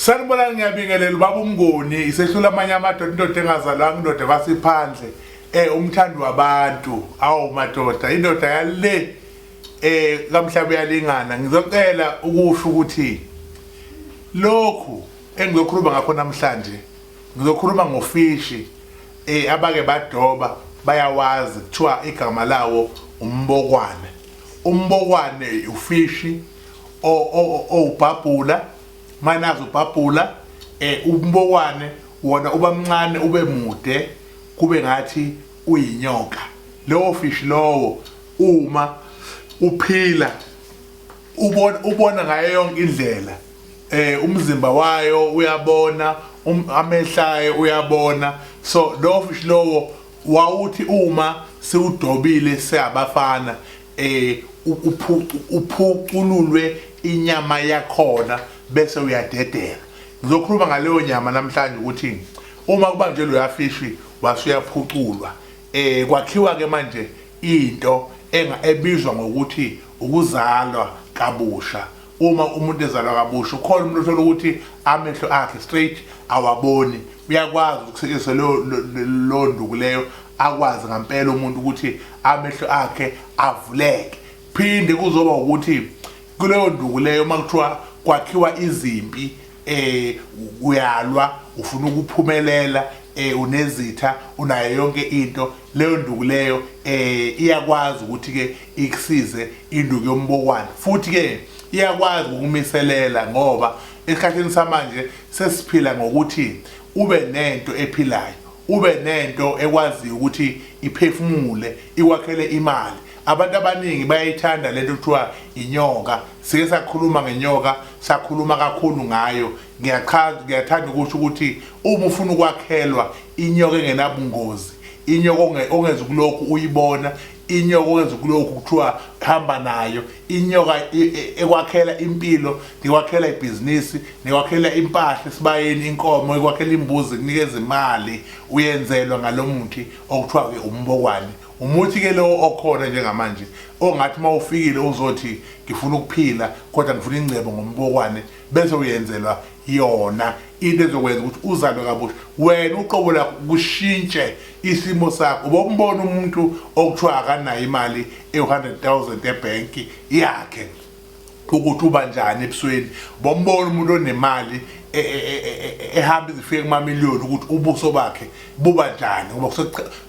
Sanibonani, ngiyabingelela ubaba uMnguni, isehlula amanye amadoda, indoda engazalwanga, indoda kwasiphandle, umthandi wabantu. Awu madoda, indoda yale kamhlaba uyalingana. Ngizocela ukusho ukuthi lokhu engizokhuluma ngakho namhlanje, ngizokhuluma ngofishi abake badoba bayawazi, kuthiwa igama lawo umbokwane. Umbokwane ufishi owubhabhula, manazi ubhabhula, umbokwane wona uba mncane ube mude kube ngathi uyinyoka. Lowo fishi lowo uma uphila ubona ngayo yonke indlela, umzimba wayo uyabona, amehlo uyabona. So lowo fishi lowo wawuthi uma siwudobile siyabafana, uphucululwe inyama yakhona bese uyadedela. Ngizokhuluma ngaleyo nyama namhlanje ukuthi uma kubanjwe loya fishi wasuyaphuculwa, kwakhiwa ke manje into ebizwa ngokuthi ukuzalwa kabusha. Uma umuntu ezalwa kabusha, ukhona umuntu othola ukuthi amehlo akhe straight awaboni, uyakwazi ukusetshenziswa leyo nduku leyo, akwazi ngampela umuntu ukuthi amehlo akhe avuleke. Phinde kuzoba ukuthi kuleyo nduku leyo uma kuthiwa kwakhiwa izimpi, uyalwa, ufuna ukuphumelela, unezitha, unayo yonke into, leyo nduku leyo iyakwazi ukuthi ke ikusize, induku yombokwane. Futhi ke iyakwazi ukumiselela, ngoba esikhathini samanje sesiphila ngokuthi ube nento ephilayo, ube nento ekwaziyo ukuthi iphefumule, ikwakhele imali. Abantu abaningi bayayithanda lento kuthiwa inyoka. Sike sakhuluma ngenyoka, sakhuluma kakhulu ngayo. Ngiyachaza, ngiyathanda ukusho ukuthi uma ufuna ukwakhelwa inyoka engenabungozi, inyoka ongeza kulokhu uyibona, inyoka ongeza kulokhu kuthiwa hamba nayo, inyoka ekwakhela impilo, nikwakhela ibhizinisi, nikwakhela impahla esibayeni, inkomo, ikwakhela imbuzi, kunikeza imali, uyenzelwa ngalomuthi okuthiwa ke umbokwane. Umuthi ke lowo okhona njengamanje ongathi uma ufikile uzothi ngifuna ukuphila kodwa ngifuna ingcebo ngombokwane, bese uyenzelwa yona into ezokwenza ukuthi uzalwe kabusha wena uqobo lakho, kushintshe isimo sakho. Ubombona umuntu okuthiwa akanayo imali ewu-100,000 ebhenki yakhe ukuthi uba njani ebusweni, bombona umuntu onemali ehamba izifike kumamiliyoni ukuthi ubuso bakhe buba njani, ngoba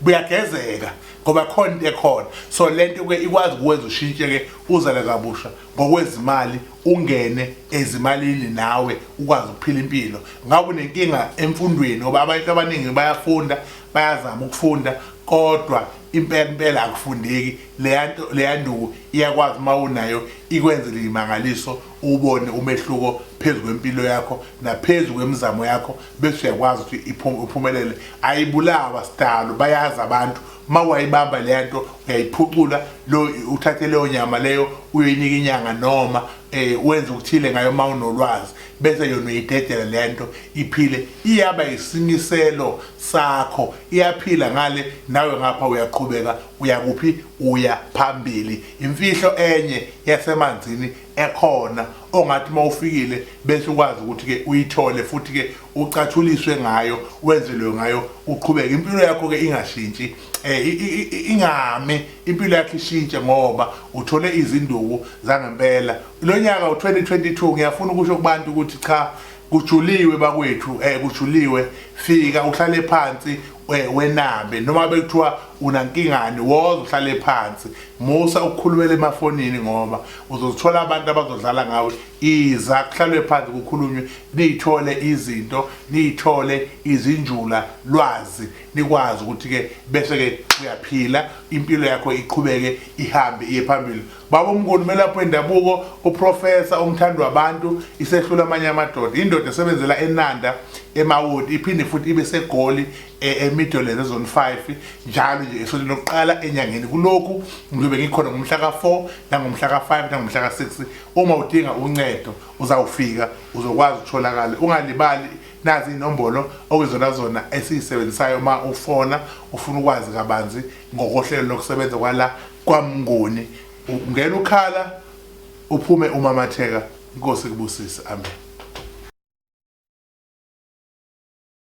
buyagezeka ngoba khona into ekhona. So lento ke ikwazi ukwenza ushintshe ke, uzale kabusha ngokwezimali, ungene ezimalini nawe ukwazi ukuphila impilo. Ngabe unenkinga emfundweni, ngoba abantu abaningi bayafunda, bayazama ukufunda, kodwa impela impela akufundeki. Leya nto, leya nduku iyakwazi uma unayo ikwenzele imangaliso, ubone umehluko phezu kwempilo yakho naphezu kwemizamo yakho, bese uyakwazi ukuthi uphumelele. Ayibulawa sidalo, bayazi abantu. Uma wayibamba leya nto uyayiphucula, lo uthathe leyo nyama leyo uyoyinika inyanga noma wenze ukuthile ngayo uma unolwazi, bese yona uyidedela le nto iphile, iyaba isimiselo sakho, iyaphila ngale nawe ngapha uyaqhubeka, uyakuphi, uya phambili. Imfihlo enye yasemanzini ekhona ongathi uma ufikile bese ukwazi ukuthi ke uyithole futhi ke ucathuliswe ngayo, wenzelwe ngayo, uqhubeke impilo yakho ke ingashintshi, ingami impilo yakho ishintshe ngoba uthole izinduku zangempela. Lo nyaka u2022 ngiyafuna ukusho kubantu ukuthi cha, kujuliwe bakwethu, kujuliwe. Fika uhlale phansi, wenabe noma bekuthiwa unankingani, woza uhlale phansi, musa ukukhulumela emafonini ngoba uzozithola abantu abazodlala ngawe. Iza kuhlalwe phansi kukhulunywe, niyithole izinto, niyithole izinjula lwazi, nikwazi ukuthi ke bese ke uyaphila impilo yakho iqhubeke ihambe iye phambili. Baba uMnguni, umelaphi wendabuko, uprofesa, umthandi wabantu, isehlula amanye amadoda, indoda esebenzela eNanda eMawoti, iphinde futhi ibe seGoli eMidlands eZone 5 njalo nje esontweni lokuqala enyangeni. Kulokhu ngizobe ngikhona ngomhla ka-4 nangomhla ka-5 nangomhla ka-6. Uma udinga uncedo uzawufika, uzokwazi ukutholakala. Ungalibali nazi inombolo okuyizona zona esiyisebenzisayo uma ufona ufuna ukwazi kabanzi ngokohlelo lokusebenza kwala kwaMnguni. Ungena ukhala, uphume umamatheka. Inkosi ikubusise, amen.